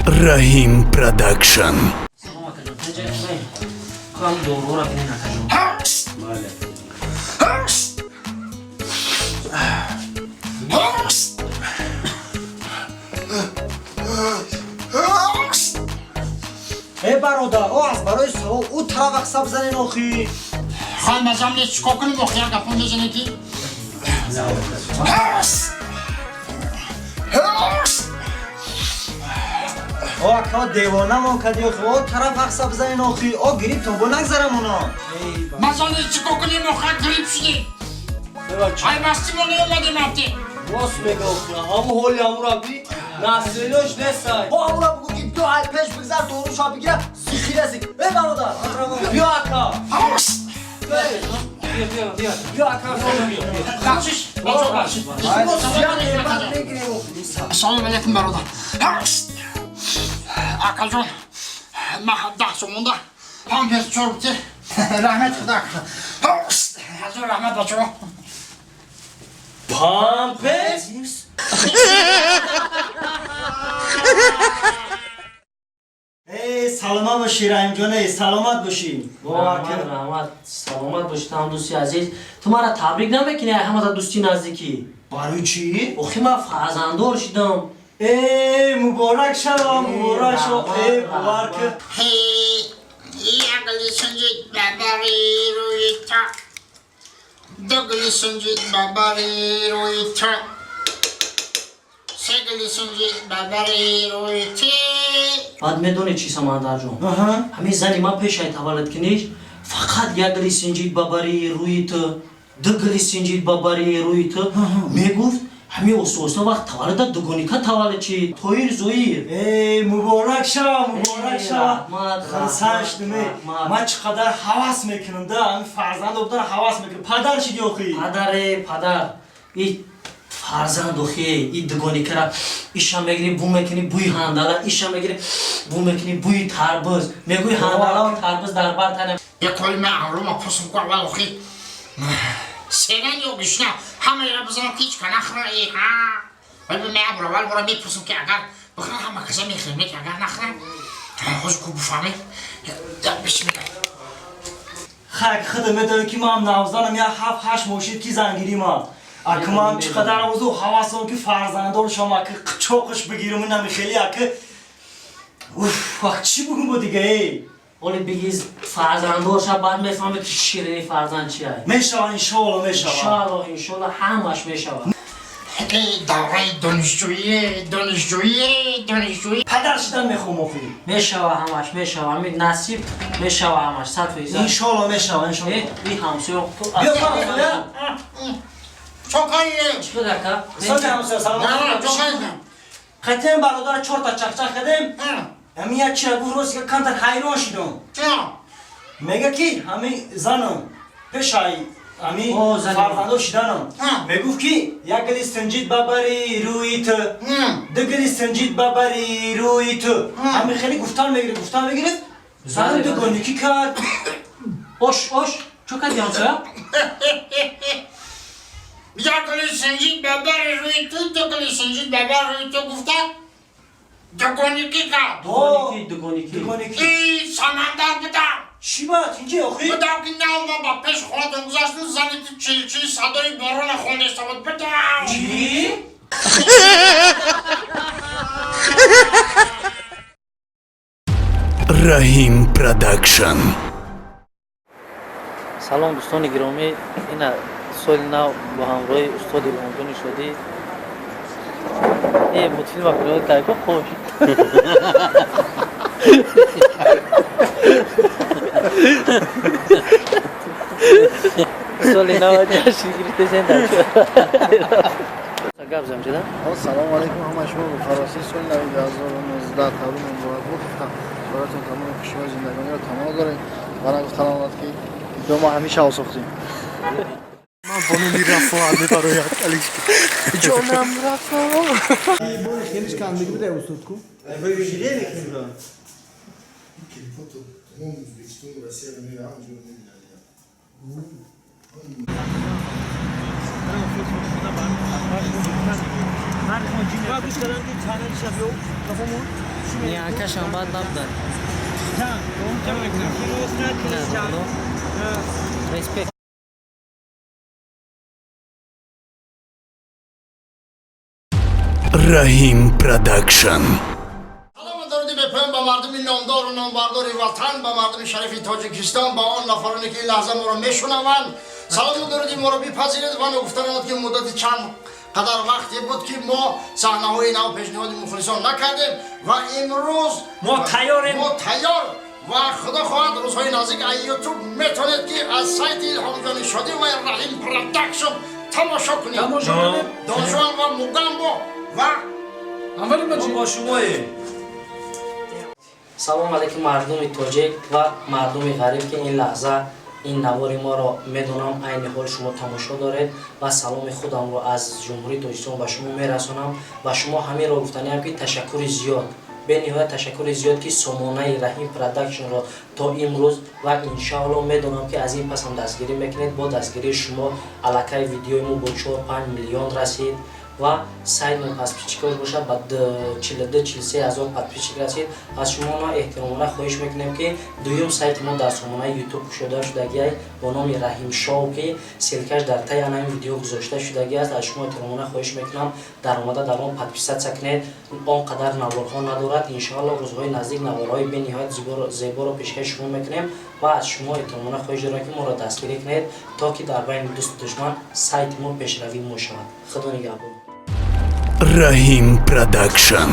Раҳим Продакшн. Салом, акаҷон, тинҷ? Хам дорора бинен, акаҷон. Бале. Э, бародар, о, аз барои савол ӯ тараф ақса бизанен охи. Хан, мазам нест, чикор кунем охи, як гапо мезанед ки. О, ака, девонамон кади охи, о, тараф ақса бизанен охи, о, гирифтон бо нагзарам оно. Мазам нест, чикор кунем охи, грипп шудем. Ай, масти мо неомадем абди. Рост мега охи, ҳаму ҳоли ҳамура би насрелош несай. О, амура бугу ки биё, ай пеш бигзар, доруша бигира, зихираси. Э, бародар, биё, ака. Биё, биё, биё. Биё, ака. Бахшиш, бахшиш. Ассалому алайкум, бародар. Акаҷон, ман 10 сом монда. Ҳам пес чор бите. Раҳмат худо. Ҳазор раҳмат, бачаҳо. Пампес? Э, саломат бошӣ, Раҳимҷон, э, саломат бошӣ. Раҳмат, раҳмат, саломат бошӣ там, дӯсти азиз. Ту мара табрик намекунӣ, ай ҳамада дӯсти наздикӣ? Барои чӣ? Охи, ман фарзанддор шидам. Э, муборак шава, муборак шава, э, бовар кар. Як гули сунҷид ба бари рӯи ту, ду гули сунҷид ба бари рӯи ту, се гули сунҷид ба бари рӯи ту. Баъд медонӣ чӣ, Самандарҷон? Ҳамин зани ман пешай таваллуд киниш фақат як гули синҷид ба бари рӯи ту, ду гули синҷид ба бари рӯи ту мегуфт. Ҳамин оста оста вақт таваллуда дугоника таваллуд чи Тоир, Зоир. Э, муборак шава, муборак шава. Раҳмат. Хурсанд шудем, э. Раҳмат. Ман чӣ қадар ҳавас мекунам да, ҳамин фарзанд будан ҳавас мекунам. Падар шиди охи. Падаре, падар, и фарзанд охи, и дугоникара иша мегирӣ, бу мекунӣ, бӯи ҳандала, иша мегирӣ, бу мекунӣ, бӯи тарбуз. Мегӯи ҳандалаву тарбуз дар бар тана. Як ҳоли ман авлома пурсум ку аввал охи, серан ё гушна ҳамаеро бизанам ки ҳеҷ ка нахӯра. Э, ҳа, вале ман абро аввал бора мепурсум ки агар бихӯрам, ҳама каса мехӯрем, ки агар нахӯрам, ҳозир ку бифаҳмем. Бисмилла. Хай, худо медонӣ ки ман навзанам, як ҳафт ҳашт моҳ шид ки зангирӣ ман. Ака, ман чӣ қадар озу ҳавасам ки фарзанддор шавам, ака, қичоқиш бигирам, инами хеле, ака. Уф, вақт чӣ бугум бо дига, э? Оли бигиз, фарзанддор ша, баъд мефаҳме ки ширини фарзанд чи ай. Мешава, иншоалло, мешава. Иншоалло, иншоалло, ҳамаш мешавад. Э, давраи донишҷӯӣ, донишҷӯӣ, донишҷӯӣ. Падар шидан мехоҳам охи. Мешава, ҳамаш мешава, ҳамин насиб мешава, ҳамаш 100%. Иншоалло, мешава, иншоалло. Э, и ҳамсоя. Биё, ҳамсоя. Чокаи. Чӣ шуд, ака? Сони, ҳамсоя, салом. Чокаи. Хатем, бародар, чорта чақчақ кардем. Ҳамин як чира гуфт, рост, камтар ҳайрон шидам. Чиро? Мега ки ҳамин занам пешай ҳамин О, зани. фарзандо шиданам мегуфт ки як гили синҷид ба бари рӯи ту, ду гили синҷид ба бари рӯи ту. Ҳамин хеле гуфтан мегирифт, гуфтан мегирифт, занам дугоникӣ кард. Ош, ош, чӯ кардӣ, ҳамсоя? Як гули синҷид ба бари рӯи ту, ду гули синҷид ба бари рӯи ту гуфта, дугоникӣ кард. Дугоникӣ, дугоникӣ. Дугоникӣ. И Самандар будам. Чӣ бад инҷи охи? Будам ки нав ма ба пеш хонатон гузашту, зани ту чилчили садои борона хондаиста буд, будам. Чӣ? Раҳим Продакшн. Салом, дӯстони гиромӣ. Ина соли нав бо ҳамроҳи устод Илҳомҷони Шодӣ е мультфилма кайко хош. Соли нав ҷашн гирифтесен, гап замҷида. Салому алайкум, ҳамаи шумо ба фаросии соли нави 2019 табрик муборакбод гуфтам. Бароятон тамоми хушиҳои зиндагониро тамом дорем ва нагуфтан омад ки дома ҳамеша осохтем. Ман бо номи Рафоат мебарояд. Ҷонам Рафоат. Бори хелиш кандагӣ буда, устод, ку. Клипҳо то тамоми Ӯзбекистону Россияро меравам, ҷо мебинанд. Якашам баъд набудан. Респект. Раҳим Продакшн. Салому дуруди бепоён ба мардуми номдору номбардори ватан, ба мардуми шарифи Тоҷикистон, ба он нафароне ки ин лаҳза моро мешунаванд. Салому дуруди моро бипазиред ва ногуфта намод, ки муддати чанд қадар вақте буд, ки мо саҳнаҳои нав пешниҳоди мухлисон накардем ва имрӯз мо тайёрем. Мо тайёр ва худо хоҳад, рӯзҳои наздик аз Ютуб метавонед, ки аз сайти Илҳомҷони Шодӣ ва Раҳим Продакшн тамошо кунед. Доншоан ва Мугамбо ва Мо бо шумоем. Салом алейкум, мардуми тоҷик ва мардуми ғариб, ки ин лаҳза ин навори моро, медонам, айни ҳол шумо тамошо доред, ва саломи худамро аз Ҷумҳурии Тоҷикистон ба шумо мерасонам. Ва шумо ҳаминро гуфтаниам, ки ташаккури зиёд, бениҳоят ташаккури зиёд, ки сомонаи Раҳим Продакшнро то имрӯз ва иншаалло медонам, ки аз ин пас ҳам дастгирӣ мекунед. Бо дастгирии шумо аллакай видеои мо бо 4-5 миллион расид ва сайтмон подписчикош бошад, ба 42-43 ҳазор подписчик расид. Аз шумо ма эҳтиромона хоҳиш мекунем, ки дуюм сайти мо дар сомонаи Ютуб кушода шудагиай бо номи Раҳим Шоу, ки ссылкаш дар таи анами видео гузошта шудагӣ аст. Аз шумо эҳтиромона хоҳиш мекунам, даромада дар он подписаться кунед. Он қадар наворҳо надорад. Иншоалло, рӯзҳои наздик наворҳои бениҳоят зеборо пешкаши шумо мекунем ва аз шумо эҳтиромона хоҳиш дорам, ки моро дастгирӣ кунед, то ки дар байни дӯсту душман сайти мо пешравӣ мо шавад. Худо нигаҳбон. Раҳим Продакшн.